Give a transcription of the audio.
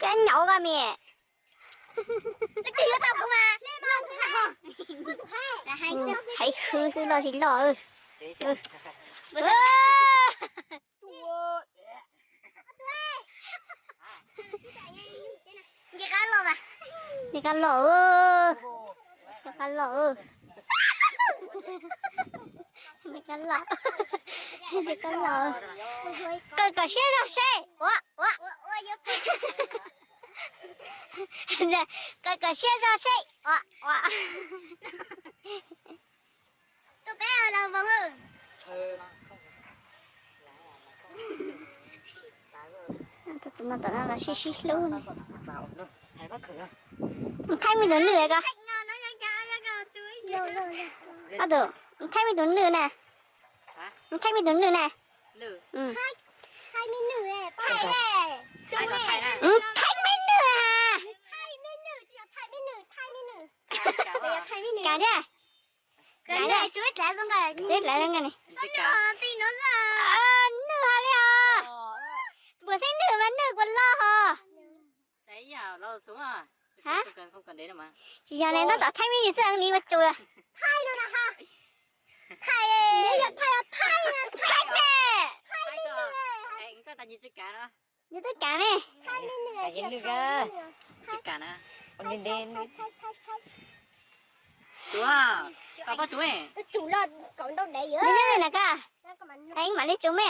Koj nyaum koj me. Hais hwv xwb loj tsis loj. Nce qab los, nce qab los, nce qab los, nce qab los. Kaw kom siab zog seb. Ua ua. Kaw kom siab zog seb. Ua ua. Tus peb los voo. Tus no tom no los sib sib hlub ne. Thaij me tus nwj ko. Ob tug, thaij me tus nwj na. Thaij me tus nwj na. Thaij me nwj na. Kam thiab. Kam thiab. Tsuas ib dlav zoo nkauj ni. Nwj hos li os. Puas xeeb nwj mas nwj puas loj hos. Tsis yog ne, tab tom thaij me nwj xwb ni ua tsus. Thaij ne. Nws twb kam me. Nws nyob li na koj. Eeb mam li tsus me.